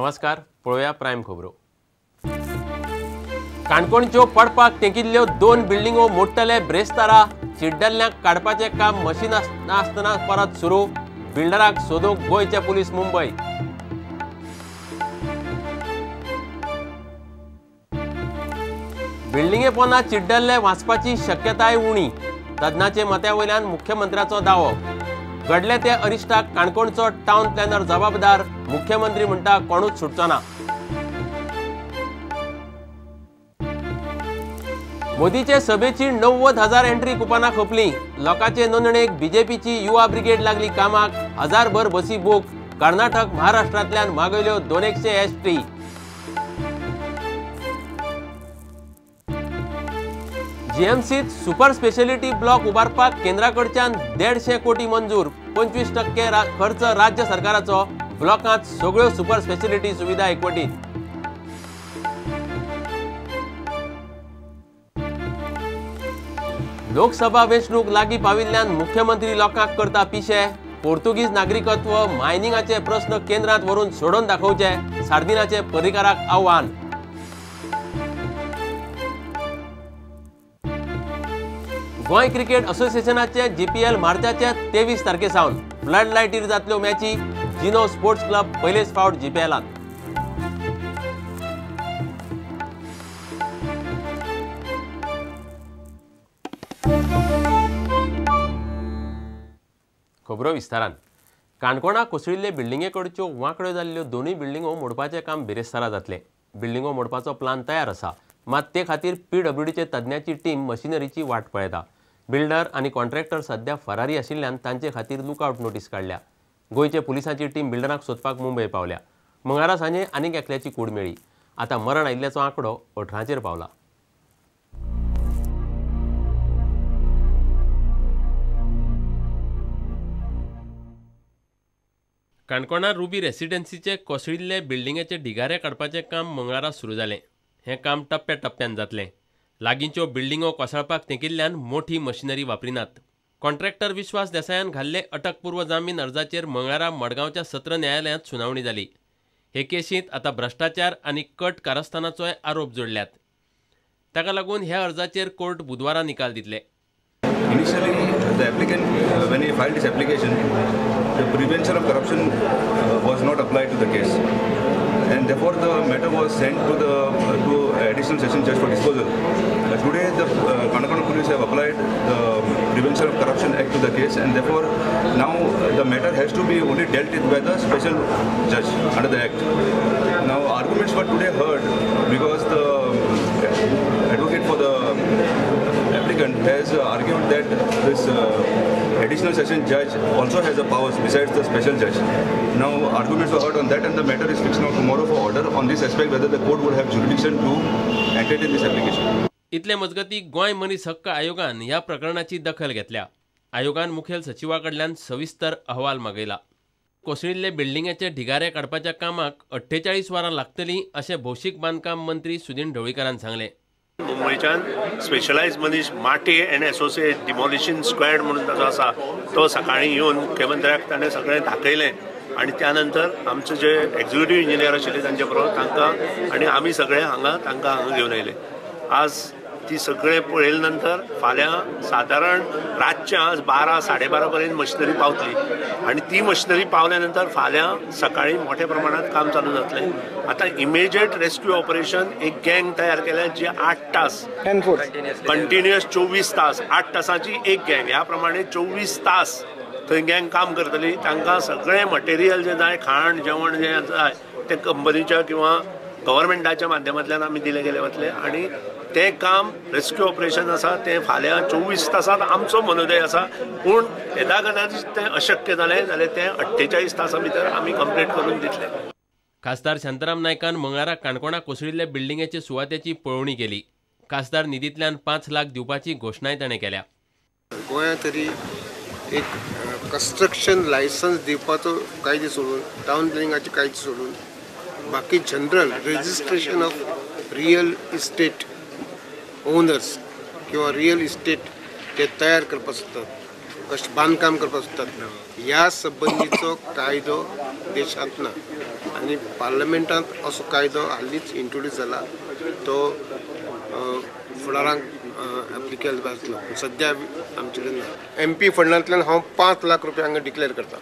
नमस्कार, पळोवया प्रायम खबरो. काणकोणच्यो पडपाक तेंकिल्ल्यो दोन बिल्डिंगो मोडटले ब्रेस्तारा. चिड्डल्ल्यांक काडपाचें काम मशीन नासतना परत सुरू. बिल्डराक सोदूंक गोंयचे पुलीस मुंबय. बिल्डिंगे पोंदा चिड्डल्ले वाचपाची शक्यताय उणी. तज्ञाचे मत्या वयल्यान मुख्यमंत्र्याचो दावो. घडले ते अरिश्टाक काणकोणचो टावन प्लॅनर जबाबदार. मुख्यमंत्री म्हणटा कोणूच सुटचो ना. मोदीचे सभेची 90,000 एंट्री कुपनां खपली. लोकांचे नोंदणेक बीजेपीची युवा ब्रिगेड लागली कामाक. 1000भर बसी बूक. कर्नाटक महाराष्ट्रांतल्यान मागयल्यो 200 एसटी. जीएमसीत सुपर स्पेशलिटी ब्लॉक उबारपाक केंद्रा कडच्यान 150 कोटी मंजूर. 25% खर्च राज्य सरकाराचो. ब्लॉकांत सगळ्यो सुपर स्पेशलिटी सुविधा एकवटीत. लोकसभा वेंचणूक लागीं पाविल्ल्यान मुख्यमंत्री लोकांक करता पिशे. पोर्तुगीज नागरिकत्व मायनिंगाचे प्रस्न केंद्रांत व्हरून सोडोवन दाखोवचे. सार्दिनाचे पर्रीकाराक आव्हान. गोंय क्रिकेट असोसिएशनाचे जीपीएल मार्चाचे 23 तारखे सावन फ्लड लायटीर जातल्यो मॅची. जिनो स्पोर्ट्स क्लब पयलेच फावट जीपीएलांत. खबरो विस्तारान. काणकोणा कोसळिल्ले बिल्डिंगे कडच्यो वांकड्यो जाल्ल्यो दोनूय बिल्डिंगो मोडपाचें काम बिरेस्तारा जातलें. बिल्डिंगो मोडपाचो प्लान तयार आसा, मात ते खातीर पीडब्ल्यूडीचे तज्ञाची टीम मशिनरीची वाट पळयता. बिल्डर आनी कॉन्ट्रॅक्टर सध्या फरारी आशिल्ल्यान तांचे खातीर लुकआउट नोटीस काडल्या. गोंयचे पुलिसांची टीम बिल्डराक सोदपाक मुंबय पावल्या. मंगळारा सांजे आनीक एकल्याची कूड मेळ्ळी. आतां मरण आयिल्ल्याचो आंकडो 18चेर पावला. काणकोणा रुबी रेसिडेन्सीचे कोसळिल्ले बिल्डिंगेचे ढिगारे काडपाचें काम मंगळारा सुरू जालें. हें काम टप्प्या टप्प्यान जातलें. लागींच्यो बिल्डिंगो कोसळपाक तेंकिल्ल्यान मोठी मशिनरी वापरिनात. कॉन्ट्रॅक्टर विश्वास देसायान घाल्ले अटकपूर्व जामीन अर्जाचेर मंगळारा मडगांवच्या सत्र न्यायालयांत सुनावणी जाली. हे केशींत आतां भ्रश्टाचार आनी कट कारस्थानाचोय आरोप जोडल्यात. ताका लागून ह्या अर्जाचेर कोर्ट बुधवारा निकाल दितले. Initially, the applicant, when he filed his application, the prevention of corruption was not applied to the case, and therefore the matter was sent to the to additional session judge for disposal. Today, the Canacona police have applied the Prevention of Corruption Act to the case, and therefore now the matter has to be only dealt with by the special judge under the Act. Now, arguments were today heard because the advocate for the applicant has argued that this additional session judge also has a powers besides the special judge. Now arguments were heard on that, and the matter is fixed now tomorrow for order on this aspect whether the court would have jurisdiction to entertain this application. इतले मजगती गोंय मनीस हक्क आयोगान ह्या प्रकरणाची दखल घेतल्या. आयोगान मुखेल सचिवा कडल्यान सविस्तर अहवाल मागयला. कोसळिल्ले बिल्डिंगेचे ढिगारे काडपाच्या कामाक 48 वरां लागतलीं अशें भौशीक बांदकाम मंत्री सुदिन ढवळीकारान सांगलें. मुंबयच्यान स्पेशलायज मनीस Mate and associate demolition squad म्हणून ताजो आसा, तो सकाळीं येवन मुख्यमंत्र्याक ताणें सगळें दाखयलें आनी त्या नंतर आमचे जे एक्झिक्युटीव इंजिनियर आशिल्ले तांचे बरोबर तांकां आनी आमी सगळे हांगा तांकां हांगा घेवन आयले. आज ती सगळें पळयले नंतर फाल्यां सादारण रातचें आज 12 साडे 12 पर्यंत मशिनरी पावतली आनी ती मशिनरी पावल्या नंतर फाल्यां सकाळीं मोठ्या प्रमाणात काम चालू जातलें. आतां इमिजिएट रेस्क्यू ऑपरेशन एक गँग तयार केल्या जी 8 तास कंटिन्युअस 24 तास 8 तासांची एक गँग, ह्या प्रमाणे 24 तास थंय गँग काम करतली. तांकां सगळें मटेरियल जें जाय, खाण जेवण जें जाय तें कंपनीच्या किंवा गव्हर्मेंटाच्या माध्यमांतल्यान आमी दिलें गेलें वतलें आनी तें काम रेस्क्यू ऑपरेशन आसा तें फाल्यां 24 तासांत आमचो मनोदय आसा. पूण येदा कदाचित तें अशक्य जालें जाल्यार तें 48 तासां भितर आमी कंप्लीट करून दितले. खासदार शांताराम नायकान मंगळारा काणकोणा कोसळिल्ले बिल्डिंगेचे सुवातेची पळोवणी केली. खासदार निधींतल्यान 5 लाख दिवपाची घोशणाय ताणें केल्या. गोंयांत तरी एक कन्स्ट्रक्शन लायसन्स दिवपाचो कायदे सोडून, टावन प्लॅनिंगाचे कायदे सोडून बाकी general registration of real estate owners किंवा रियल इस्टेट ते तयार करपाक सोदतात कशें बांदकाम करपाक सोदतात ह्या संबंदीचो कायदो देशांत ना आनी पार्लमेंटांत असो कायदो हालींच इंट्रोड्यूस जाला, तो फुडाराक एप्लिकेबल जातलो, सद्या आमचे कडेन ना. एम पी फंडांतल्यान हांव 5 लाख रुपया हांगा डिक्लेअर करता,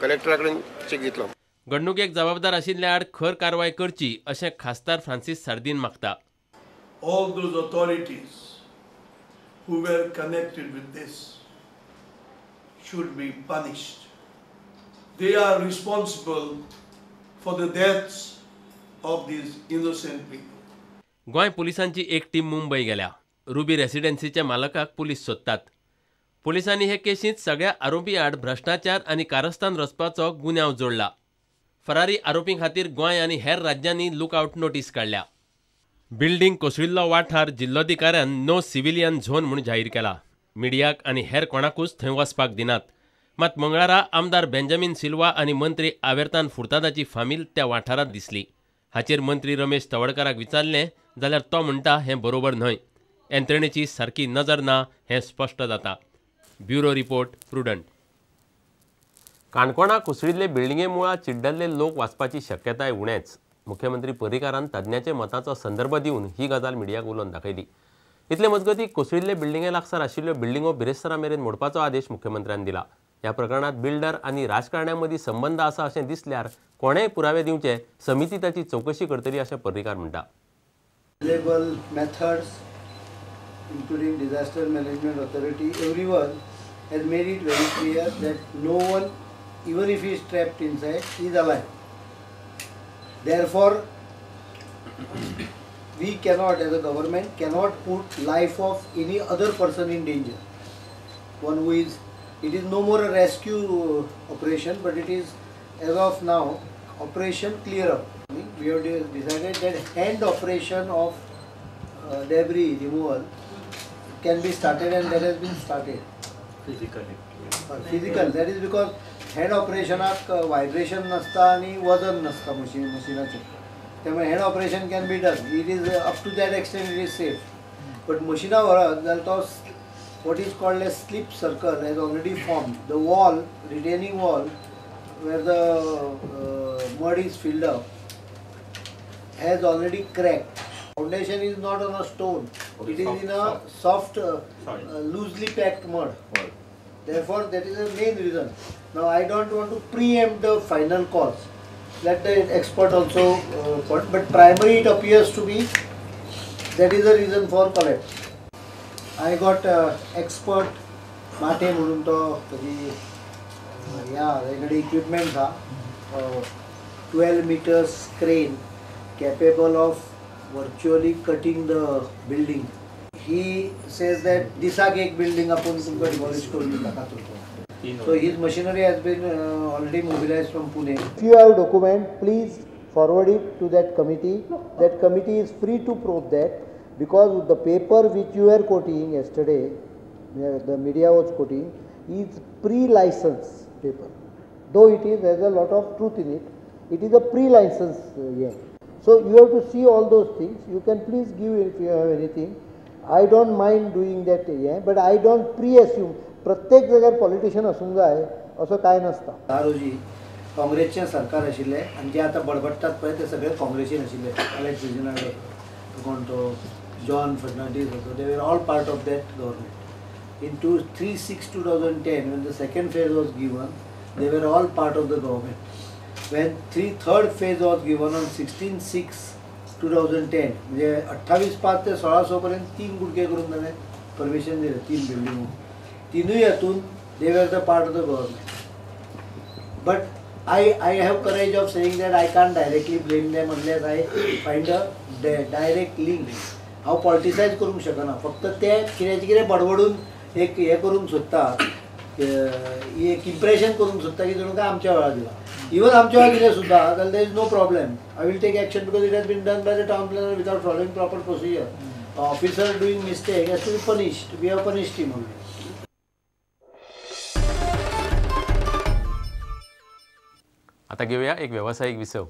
कलेक्टरा कडेन चेक दितलो. घडणुकेक जबाबदार आशिल्ल्या आड खर कारवाय करची अशें खासदार फ्रांसीस सार्दीन मागता. All those authorities who were connected with this should be punished. They are responsible for the deaths of these innocent people. Goa पुलिसांची एक टीम मुंबय गेल्या. रुबी रेसिडेन्सीच्या मालकाक पुलीस सोदतात. पुलिसांनी हे केशींत सगळ्या आरोपी आड भ्रश्टाचार आनी कारस्थान रचपाचो गुन्यांव जोडला. फरारी आरोपी खातीर गोंय आनी हेर राज्यांनी लुकआउट नोटीस काडल्या. बिल्डिंग कोसळिल्लो वाठार जिल्लोधिकाऱ्यान नो सिव्हिलियन झोन म्हूण जाहीर केला. मिडियाक आनी हेर कोणाकूच थंय वचपाक दिनात. मात मंगळारा आमदार बेंजामीन सिल्वा आनी मंत्री आवेर्तान फुर्तादाची फामील त्या वाठारांत दिसली. हाचेर मंत्री रमेश तवडकाराक विचारलें जाल्यार तो म्हणटा हें बरोबर न्हय, यंत्रणेची सारकी नजर ना हें स्पश्ट जाता. Bureau report, Prudent. काणकोणा कोसळिल्ले बिल्डिंगे मुळां चिड्डल्ले लोक वाचपाची शक्यताय उणेच. मुख्यमंत्री पर्रीकारान तज्ञाच्या मताचो संदर्भ दिवन ही गजाल मिडियाक उलोवन दाखयली. इतले मजगतीं कोसळिल्ले बिल्डिंगे लागसार आशिल्ल्यो बिल्डिंगो बिरेस्तारा मेरेन मोडपाचो आदेश मुख्यमंत्र्यान दिला. ह्या प्रकरणांत बिल्डर आनी राजकारण्यां मदीं संबंद आसा अशें दिसल्यार कोणेय पुरावे दिवचे, समिती ताची चवकशी करतली अशें पर्रीकार म्हणटा. Available methods including disaster management authority, everyone has made it very clear that no one, even if he is trapped inside, is alive. Therefore, we cannot, as a government, cannot put life of any other person in danger. One who is, it is no more a rescue operation, but it is, as of now, operation clear up. We have decided that hand operation of debris removal can be started, and that has been started. Physically. Physical, that is because hand ऑपरेशनाक vibration नासता आनी वजन नासता मशिनाचें, त्यामुळे hand operation can be done. It is up to that extent it is safe. But मशिनां व्हरत जाल्यार तो what is called a slip circle has already formed. The wall, retaining wall where the mud is filled up has already cracked. Foundation is not on a stone, it is in a soft, loosely packed mud. Therefore, that is the main reason. Now, I don't want to preempt the final cause. Let the expert also point, but primary it appears to be that is the reason for collapse. I got expert Mathe म्हणून तो ताजी ह्या ताजे equipment आहा, 12 meters crane capable of virtually cutting the building. He says that दिसाक एक building आपूण तुमकां डिमॉलिश करून दिता तातूंत. So his machinery has been already mobilized from Pune. If you have document, please forward it to that committee. That committee is free to probe that, because the paper which you were quoting yesterday, the media was quoting, is pre-license paper. Though it is, has a lot of truth in it, it is a pre-license yeah. So you have to see all those things. You can please give if you have anything. I don't mind doing that, yeah, but I don't pre-assume. प्रत्येक जाग्यार politician आसूंक जाय असो कांय नासता. ह्या रोजी काँग्रेसचें सरकार आशिल्लें आनी जे आतां बडबडटात पळय ते सगळे काँग्रेसीन आशिल्ले. एलेक्स रेजिनाल्डो, कोण तो जॉन फर्नांडीस होतो, they were all part of that government. In 3/6/2010 when the second phase was given, they were all part of the government. When third phase was given on 16/6/2010, म्हणजे 28/5 ते 16 पर्यंत 3 गुडके करून ताणें परमिशन दिलें, 3 बिल्डिंगो. तिनूय हातून they were the part of the government. But I have courage of saying that I can't directly blame them unless I find a direct link. हांव पॉलिटिसायज करूंक शकना, फक्त ते कित्याचें कितें बडबडून एक हें करूंक सोदता, एक इम्प्रेशन करूंक सोदता की जणू काय आमच्या वेळार दिला. इवन आमच्या वेळार दिलें सुद्दां जाल्यार there is no problem. I will take action because it has been done by the town planner without following proper procedure. Officer doing mistake has to be punished. We have punished him already. आता घेऊया एक व्यावसायिक विसव.